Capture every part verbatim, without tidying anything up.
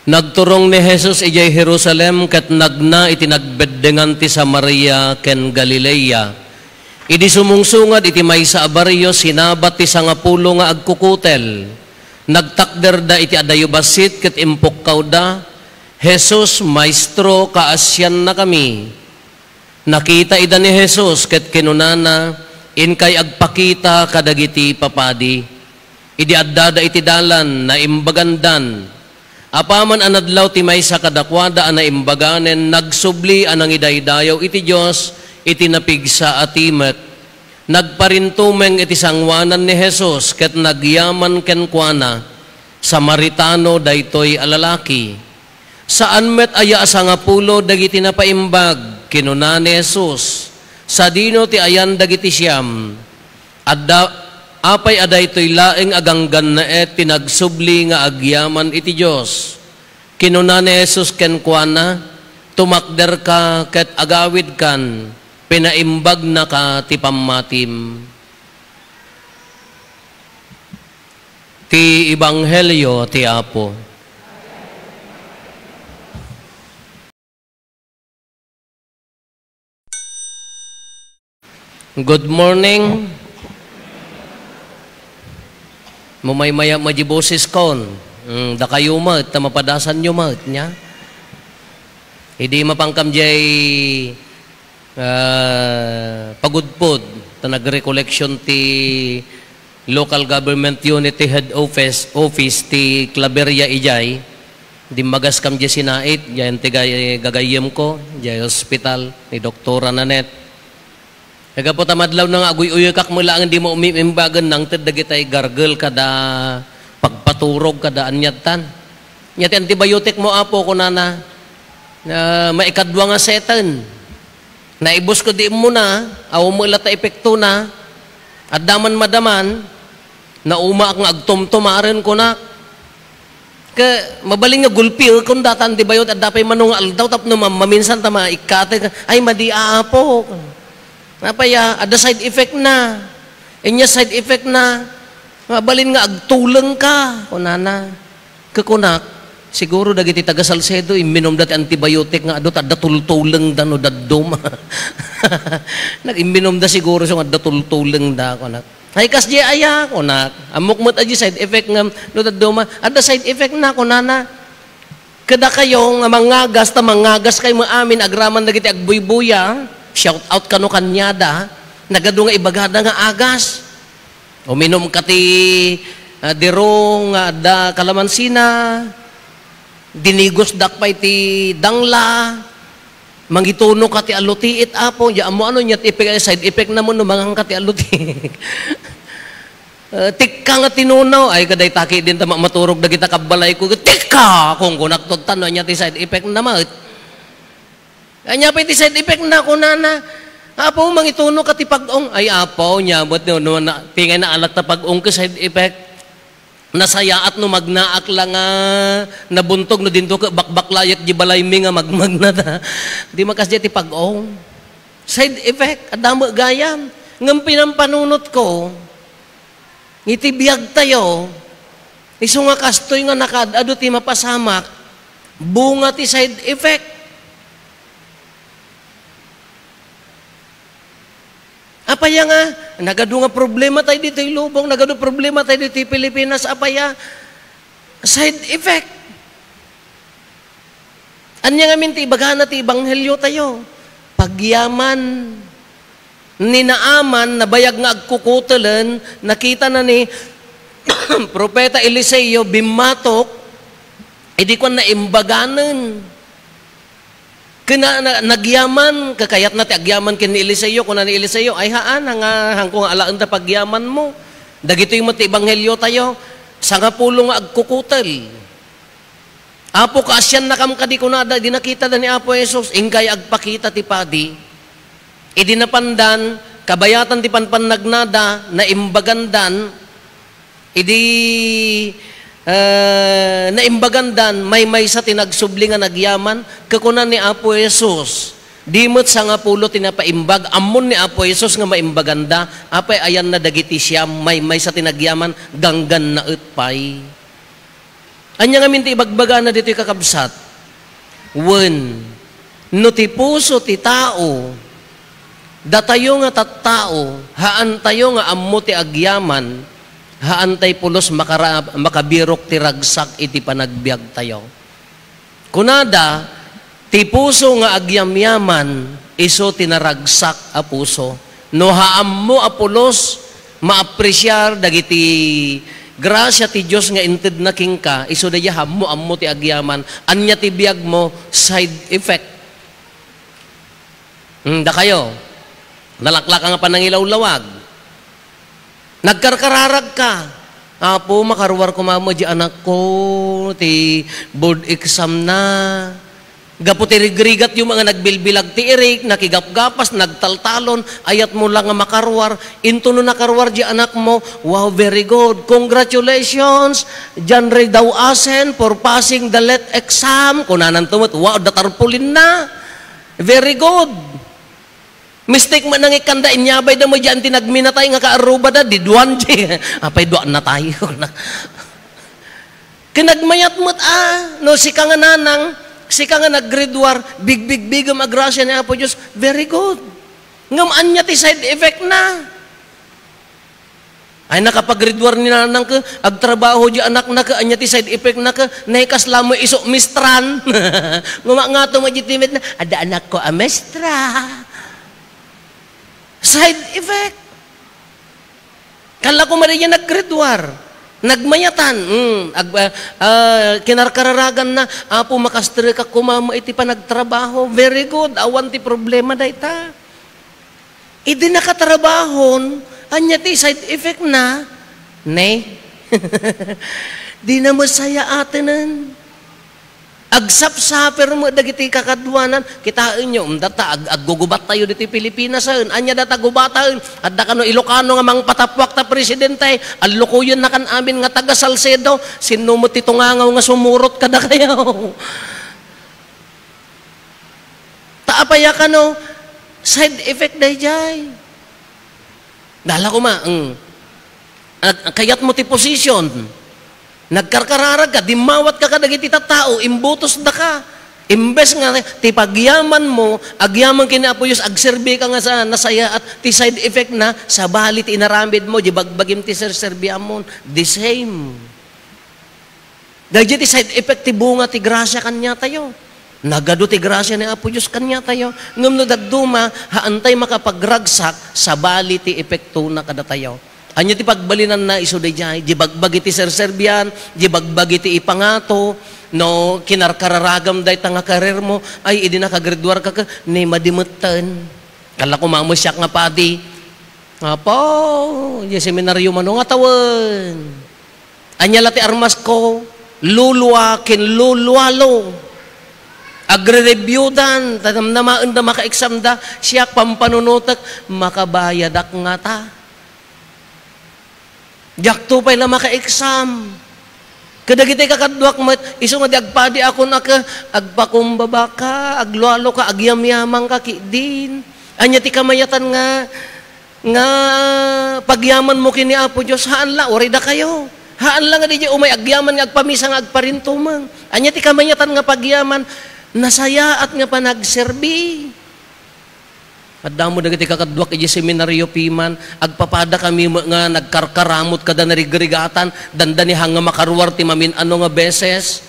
Nagturong ni Jesus idiay Jerusalem ket nagna iti nagbeddengan ti Samaria ken Galilea. Idi sumungsungad iti maysa a barrio, sinabat ti sangapulo nga agkukutel. Nagtakderda iti adayo bassit ket impukkawda, "Jesus, Maestro, kaasiannakami." Nakita ida ni Jesus ket kinunana, "Inkay agpakita kadagiti papadi." Idi addada iti dalan, naimbagandan. Apaman a nadlaw ti maysa kadakuada a naimbaganen, nagsubli a nangidaydayaw iti Dios iti napigsa a timek. Nagparintumeng iti sangoanan ni Jesus ket nagyaman kenkuana, "Samaritano daytoy a lalaki." "Saan met aya a sangapulo dagiti napaimbag?" kinuna ni Jesus. "Sadino ti ayan dagiti siam? Adda, apay a daytoy laeng a ganggannaet ti nagsubli nga agyaman iti Dios?" Kinuna ni Jesus kenkuana, "Tumakderka ket agawidkan, pinaimbagnaka ti pammatim." Ti Ebanghelio ti Apo. Good morning. Mumaymaya met di boses kon. Mm, dakayo met, ta mapadasanyo met, nya? Idi mapankam jay, ah, pagudpod, ta nagrecollection ti local government unit ti head office, office ti Claveria ijay, dimmagas kam jay sinait, jay ti gay-, gagayyemko, jay hospital, ni Doktora Nanette. Nagapu ta madlaw na nga aguy-uyekak mo laeng di mo umimimbagen nangted dagitay gargel kada pagpaturog kada anyatan. Nya ti antibiotic mo, Apo, kunana, na maikadua nga seten. Naibus ko di immuna, awan met latta epektona, adda man madaman, naumaak nga agtumtumaren, kunak. Ke, mabalin nga gulpiekon datan di bayot, adda pay mano nga aldaw, tapno mam-, maminsan ta maikkatek, ay, madi, Apo. Apay a, adda side effect na. Inya side effect na, mabalin nga agtuleng ka, kunana. Kukunak, siguro dagiti taga Salcedo, imminumda ti antibiotic nga adu, ta adda tultulengda no dadduma. Nag-imminumda siguro so nga adda tultulengda, kunak. Ay, kasdi aya, kunak. Ammok met a di side effect nga no dadduma. Adda side effect na, kunana. Kadakayo nga mangagas, ta mangagas kayo maamin, agraman dagiti agbuybuya, shout out kano kaniada, nagadu nga ibagada nga agas. Uminum ka ti, ah, diro nga adda kalamansina, dinigusdak pay ti dangla, mangituno ka ti alutiit, Apo, di ammo ano nya ti effect, side effect na mo no mangan ka ti alutiit. Eh, tikka nga tinunaw, ay, kaday taki din ta ma-, maturog dagita kabbalay ko, tikka! Kung kunak to, tano, anya ti side effect na met. Anya pa iti side effect na, kunana, "Apo, mangituno ka ti pag-ong." Ay, Apo, nya, but no, no, na, tingay na alat ta pag-ong ka side effect. Nasayaat no magnaak la nga nabuntog no dinto ka bakbaklayek di balay mi nga magmagna ta. Di makas di ti pag-ong. Side effect, adda met gayam. Ngem pinampanunot ko, iti biag tayo, isu nga kastoy nga nakaad-adu ti mapasamak, bunga ti side effect. Apaya nga, nagadu nga problema tayo ditoy lubong, nagadu problema tayo ditoy Pilipinas, apaya, side effect. Ania ngamin ti ibagana ti ebanghelio tayo? Pagyaman. Ni Naaman, nabayag nga agkukutelen, nakita na ni Propeta Eliseo, bimmatok, idi kuan na imbaganen. Kuna na, nagyaman, kakayatna ti agyaman ken ni Eliseo, kuna ni Eliseo, "Ay haan, nga, hangko nga alaen ta pagyaman mo." Dagitoy met ti ebanghelio tayo, sangapulo nga agkukutel. "Apo, kaasiannakam kadi," kunada, idi nakitada ni Apo Jesus, inkay agpakita ti padi. Idi napandan, kabayatan ti panpannagnada, naimbagandan, idi, eh, naimbagandan, maymaysa ti nagsubli nga nagyaman, kakuna ni Apo Jesus, di met sangapulo ti napaimbag, ammon ni Apo Jesus nga maimbaganda, apay ayanna dagiti siam, maymaysa ti nagyaman, ganggannaet pay. Ania ngamin ti ibagbagana ditoy, kakabsat? Wen, no ti puso ti tao, datayo nga tattao, haantayo nga ammo ti agyaman, haantay pulos makara-, makabirok ti ragsak iti panagbiagtayo. Kunada, ti puso nga agyamyaman, isu ti naragsak a puso. No haammo a pulos, maapresiar dagiti grasia ti Dios nga intedna kenka, isu daydiay haammo-ammo ti agyaman. Ania ti biagmo? Side effect. Hmm, dakayo, nalaklaka nga panangilawlawag. Nagkarkararag ka. "Apo, makaruar koma met di anakko ti board exam na." Gapu ti rigrigatyo nga nagbilbilag ti irik, nakigapgapas, nagtaltalon, ayatmo la nga makaruar. Into no nakaruar di anakmo, "Wow, very good. Congratulations, John Ray Dawasen, for passing the let exam." Kunananto met, "Wow, adda tarpaulin na. Very good." Mistake met nangikkanda, inyabayda met diay ti nagminatay nga kaarrubada, di duan di. Apay dua natay. Ket nagmayat met, a, no sika nga nanang, sika nga naggraduar, bigbigbigem a grasia ni Apo Dios, very good. Ngem ania ti side effect na? Ay, nakapaggraduar ni nanang ket agtrabaho di anakna ket ania ti side effect na ket, nay, kasla met isu mestra. Nguma ngato met di timet na, "Adda anakko a mestra." Side effect. Kalla koma daydiay naggraduar. Nagmayatan. Mm, ag-, ah, ah, kinarkararaganna, "Apo, makastrek koma met iti panagtrabaho." Very good. Awan ti problema dayta. Idi nakatrabahon, ania ti side effect na? Ne? Di na masayaaten. Agsapsaper met dagiti kakaduanan. Kitaenyo, um, data, ag-, aggugubattayo ditoy Pilipinas, en. Ania data gubataen? Adda kano Ilocano nga mangpatappuak ta presidente. Allukoyennakan amin nga taga Salcedo. Sinno met ti tungangaw nga sumurot kadakayo? Ta apay a kano, side effect daydiay. Dala koma, mm. Ag-, kayatmo ti position. Nagkarkararagka, dimmawat ka kadagiti tattao, imbutosda ka. Imbes nga ti pagyamanmo, agyaman ken ni Apo Dios, agserbi ka nga sa nasayaat, ti side effect na, sabali ti inaramidmo, di bagbagim ti serserbiamon. The same. Daydiay ti side effect ti bunga ti grasia kaniatayo. Nagadu ti grasia ni Apo Dios kaniatayo. Ngem no dadduma, haantay makapagragsak, sabali ti epektona kadatayo. Ania ti pagbalinanna isu daydiay? Di bagbagi ti serserbian, di bagbagi ti ipangato, no kinarkararagam dayta nga karermo, ay, idi nakagraduar ka, ka, ni madimetten. Kalla koma met siak nga padi. Apo, di seminario mano nga tawen. Ania la ti armasko? Lulua ken lulualo. Agre-reviewdan, ta namnamaenda maka-examda, siak pampanunotek, makabayadak ngata. Diakto pay la maka-exam. Kadagiti kakaduak met, isu nga di agpadi a kun-, a ka, agpakumbaba ka, aglualo ka, agyamyamang ka, ki-, din. Ania ti kamayatan nga nga pagyamanmo ken ni Apo Dios, haan la, uray dakayo. Haan la nga diay umay agyaman nga agpamisa nga agparintumeng. Ania ti kamayatan nga pagyaman? Nasayaat nga panagserbi. Adda mo dagiti kakaduak idiay seminario piman, agpapada kami met nga nagkarkaramut kada narigrigatan, dandani hang nga makaruar ti mamin-ano nga beses.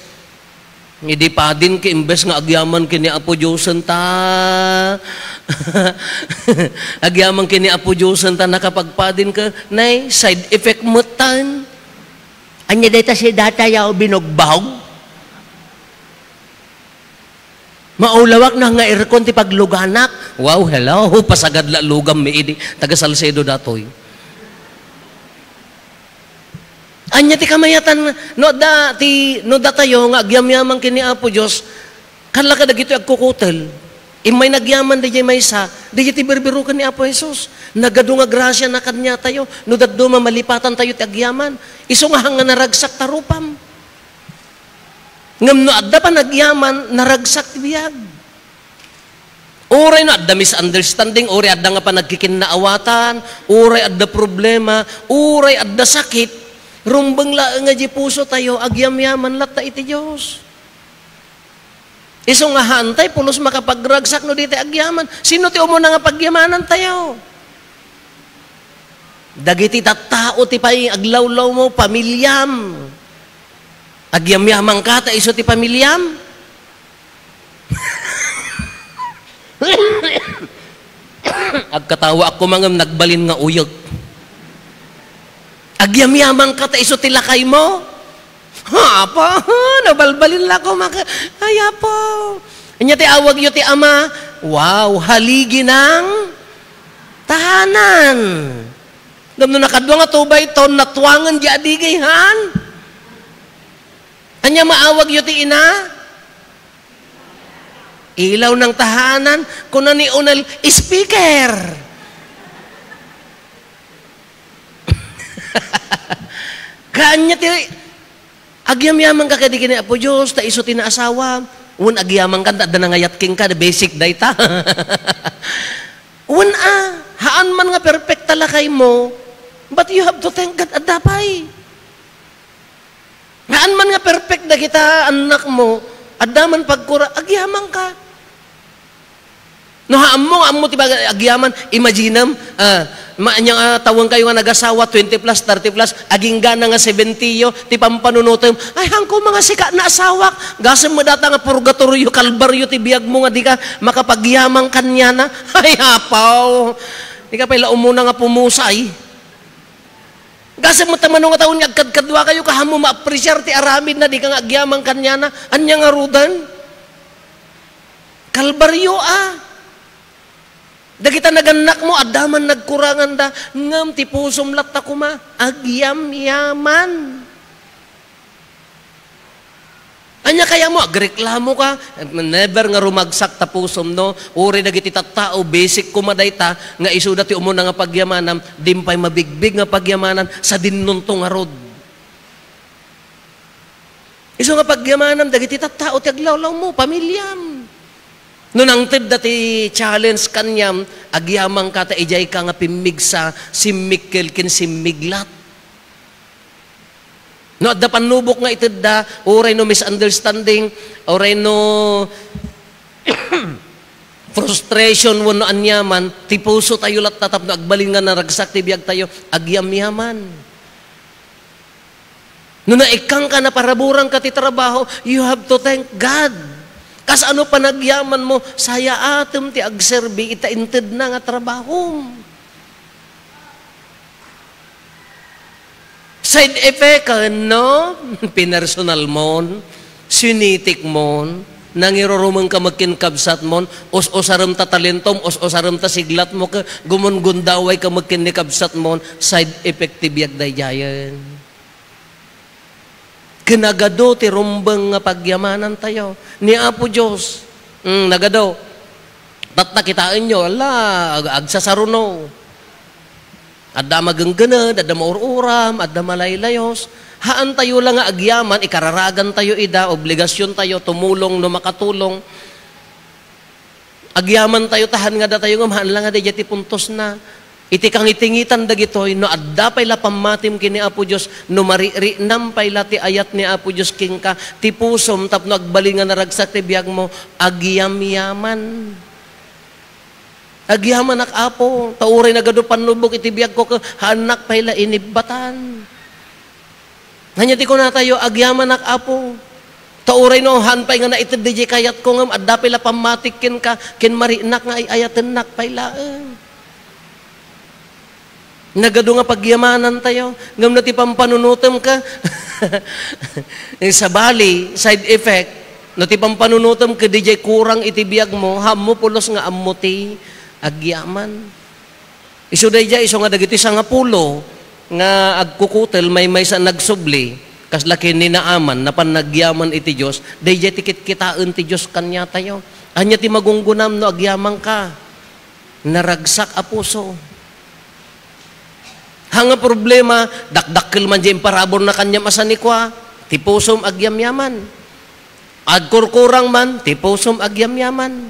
Idi padin ka, imbes nga agyaman ken ni Apo Diosen ta, agyaman ken ni Apo Diosen ta nakapagpadin ka, nay, side effect met tan. Ania dayta si datayaw binugbog? Maulawak na nga aircon ti pagluganak. Wow, hello, pasagad la lugam mi idi. Taga Salcedo datoy. Ania ti kamayatan, no adda ti, no datayo nga agyamyaman ken ni Apo Dios, kalla kadagitoy agkukutel. Immay nagyaman daydiay maysa, daydiay ti birbiruken ni Apo Jesus. Nagadu nga grasia na kaniatayo, no dadduma malipatantayo ti agyaman. Isu nga hang nga naragsak ta rupam. Ngem no adda panagyaman, naragsak ti biag. Uray no adda misunderstanding, uray adda nga panagkikinnaawatan, uray adda problema, uray adda sakit, Rumbeng laeng nga di puso tayo, agyamyaman latta iti Dios. Isu nga haantay pulos makapagragsak no di tay agyaman. Sino ti umuna nga pagyamanantayo? Dagiti tattao ti pay aglawlawmo, pamiliam. Agyamyamanka ta isu ti pamiliam? Agkatawa ako mangem nagbalin nga uyek. Agyamyamanka ta isu ti lakaymo? Ha, Apo? Nabalbalin la ko maka-, ay, Apo. Anya ti awagyo ti ama? Wow, haligi ng tahanan. Ngem no nakadua nga two by two, natuangen di adigihan. Anya maawagyo ti ina? Ilaw ng tahanan, kuna ni Onel, speaker. Kanya ti, agyamyaman ka kadi ken ni Apo Dios, ta isu ti naasawa. Wen agyaman ka, adda nangayat kenka, basic dayta. Wen a, haan man nga perfect ta lakaymo, but you have to thank God, adda pay. Haan man nga perfect dagita annakmo, adda man pagkura, agyamanka. No, haammo nga ammo ti baga-, agyaman, imaginem, ah, ma-, anya nga tawenkayo nga nagasawa, twenty plus, thirty plus, agingga na nga seventy yo, ti pampanunutem, ay, haanko nga sika naasawak, gasem met dayta nga purgatorio, kalbario ti biagmo nga dika makapagyaman kaniana. Ay, Apo, dika pay la umuna nga pumusay. Gasem met ta mano nga tawen nga agkadkaduakayo, kaammo ma-appreciate ti aramidna, dika nga agyaman kaniana. Ania ngaruden? Kalbario a. Dagita nagannakmo, adda man nagkuranganda, ngem ti pusom latta koma, agyamyaman. Ania kayatmo, agreklamo ka? Never nga rumagsak ta pusom, no? Uray dagiti tattao, basic koma dayta, nga isuda ti umuna nga pagyamanam, dimpay mabigbig nga pagyamanan, sadinnonto ngarud. Isu nga pagyamanam, dagiti tattao ti aglawlawmo, pamiliam. No nangtedda ti challenge kaniam, agyamanka ta idiayka nga pimmigsa, simmikkel ken simmiglat. No adda pannubok nga itedda, uray no misunderstanding, uray no frustration wenno aniaman, ti pusotayo latta tapno agbalin nga naragsak ti biagtayo, agyamyaman. No naikkangka, naparaburanka ti trabaho, you have to thank God. Kasano panagyamanmo, sayaatem ti agserbi ita intedna nga trabahom. Side effect, no? Pinersonalmon, sinitikmon, nangirurumenka met ken kabsatmon, us-usarem ta talentom, us-usarem ta siglatmo, ke-, gumungundawayka met ken ni kabsatmon, side effect ti biag daydiayen. Ken nagadu ti rumbeng nga pagyamanantayo ni Apo Dios. Mm, nagadu. Tatta kitaenyo, ala, ag-, agsasaruno. Adda magenggened, adda maur-uram, adda malaylayos. Haantayo la nga agyaman, ikararagantayo ida, obligasiontayo, tumulong no makatulong. Agyamantayo ta haan nga datayo ngem haan la nga daydiay ti puntosna. Iti kangitingitan dagitoy, no adda pay la pammatim ken ni Apo Dios, no mariknam pay la ti ayat ni Apo Dios kenka, ti pusom tapno agbalin nga naragsak ti biagmo, agyamyaman. Agyamanak, Apo, ta uray nagadu pannubok iti biagko, ke-, haannak pay la inibbatan. Ania ti kunatayo, agyamanak, Apo. Ta uray no, haan pay nga naited diay kayatko, ngem adda pay la pammatik kenka, ken mariknak nga ay-ayatennak pay laeng. Nagadu nga pagyamanantayo, ngem no ti pampanunutem ka, sabali, side effect, no ti pampanunutem ka, diay kurang iti biagmo, haanmo pulos nga ammo ti agyaman. Isu daydiay, isu nga dagiti sangapulo nga agkukutel, maymaysa nagsubli, kasla ken ni Naaman, napan nagyaman iti Dios, daydiay ti kitkitaen ti Dios kaniatayo. Ania ti magunggunam no agyamanka? Naragsak a puso. Haan nga problema, dakdakkel man diay imparaburna kaniam a sanikua, ti pusom agyamyaman. Agkurkurang man, ti pusom agyamyaman.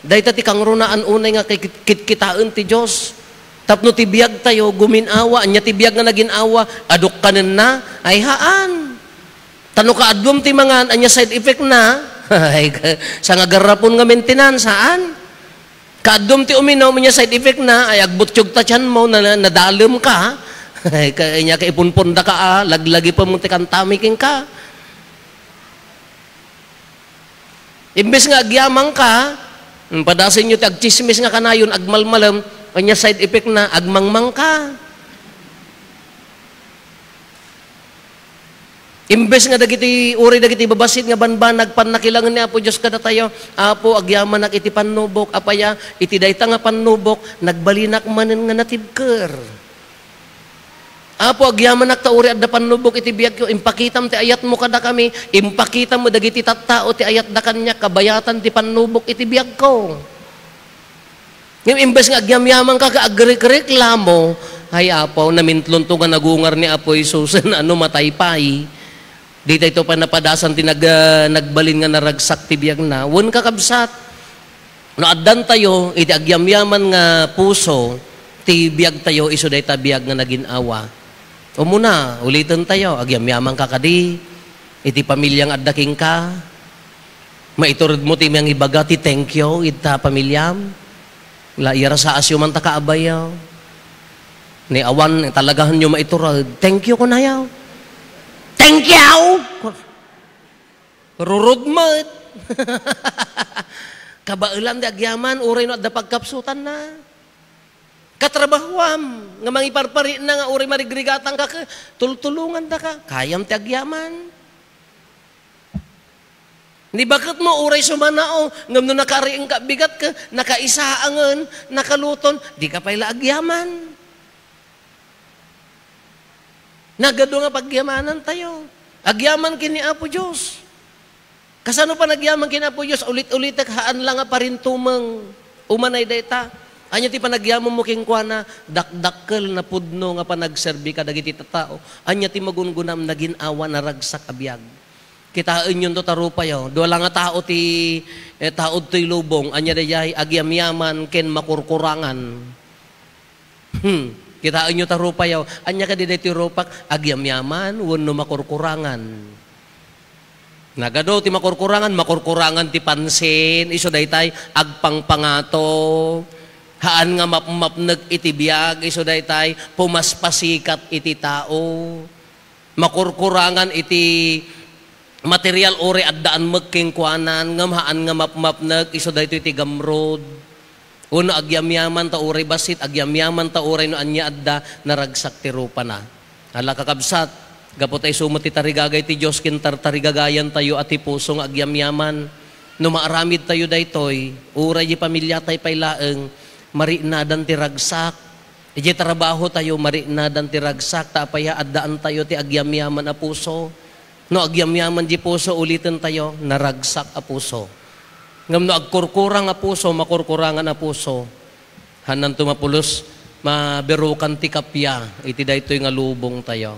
Dayta ti kangrunaan unay nga kit-, kitkitaen ti Dios. Tapno ti biagtayo gumin-awa. Ania ti biag nga nagin-awa? Adukkanenna? Ay, haan. Ta no kaaduam ti mangan, ania side effect na? Ay, sangagarapon nga maintenance, haan. Kaaduam ti uminum, ania side effect na? Ay, agbutyog ta tianmo, na, na, nadalem ka. Ay, ka, ania ka ipunpunda ka, ah, laglagipem ti kantami kenka. Imbes nga agyaman ka, mm, padasenyo ti agtsismis nga kanayon, agmalmalem, ania side effect na, agmangmang ka. Imbes nga dagiti, uray dagiti babassit nga banbanag, pannakilangen ni Apo Dios kadatayo, "Apo, agyamanak iti pannubok, apaya, iti dayta nga pannubok, nagbalinak manen nga natibker." Apo, agyamanak ta uray adda pannubok iti biagko. Impakitam ti ayatmo kadakami. Impakitam dagiti tattao ti ayatda kaniak kabayatan ti pannubok iti biagko. Ngem imbes nga agyamyamanka ket agrekreklamo, ay, Apo, namintlonto nga nagungar ni Apo Jesus, ano, matay pay. Dita ito pay napadasan ti nag-, ah, nagbalin nga naragsak ti biagna. Wen, kakabsat, no addantayo iti agyamyaman nga puso, ti biagtayo isu dayta biag nga nagin-awa. Umuna, ulitentayo, agyamyamanka kadi iti pamilya nga adda kenka. Maituredmo ti mangibaga ti thank you ita pamilyam. La, iyarasaasyo man ta kaabayo. Ni awan, talagahanyo maitured. Thank you, kunayo. Thank you! Rurod met. Kabaelan ti agyaman, uray no adda pagkapsutanna. Katrabahoam, nga mangiparparitna nga uray marigrigatangka, ke-, tultulongandaka. Kayam ti agyaman. Ni baketmo, uray sumanao, ngem no nakariingka bigat ket nakaisaangen, nakaluton, dika pay la agyaman. Nagadu nga pagyamanantayo. Agyaman ken ni Apo Dios. Kasano panagyaman ken Apo Dios? Ulit-ulitek, haan la nga parintumeng. Umanay dayta. Ania ti panagyamanmo kenkuana? Dakdakkel, napudno nga panagserbi kadagiti tattao. Ania ti magungunam? Nagin-awa, naragsak a biag. Kitaenyo ta rupayo. Dua la nga tao ti, eh, tao ditoy lubong. Ania daydiay? Agyamyaman ken makurkurangan. Hmm. Kitaenyo ta rupayo. Ania kadi daytoy rupak? Agyamyaman wenno makurkurangan. Nagadu ti makurkurangan, makurkurangan ti pansin, isu daytay agpangpangato. Haan nga mapmapnek iti biag, isu daytay pumaspasikat iti tao. Makurkurangan iti material, uray addaan met kenkuanan, ngem haan nga mapmapnek, isu daytoy ti gamrud. Wenno agyamyaman ta uray bassit, agyamyaman ta uray no ania adda, naragsak ti rupana. Ala, kakabsat, gapu ta isu met ti tarigagay ti Dios ken tartarigagayantayo a ti puso nga agyamyaman. No maaramidtayo daytoy, uray di pamiliatay pay laeng, mariknadan ti ragsak. Idiay trabahotayo, mariknadan ti ragsak, ta apay a, addaantayo ti agyamyaman a puso. No agyamyaman di puso, ulitentayo, naragsak a puso. Ngem no agkurkurang a puso, makurkurangan a puso, hananto mapulos, mabirukan ti kappia iti daytoy nga lubongtayo.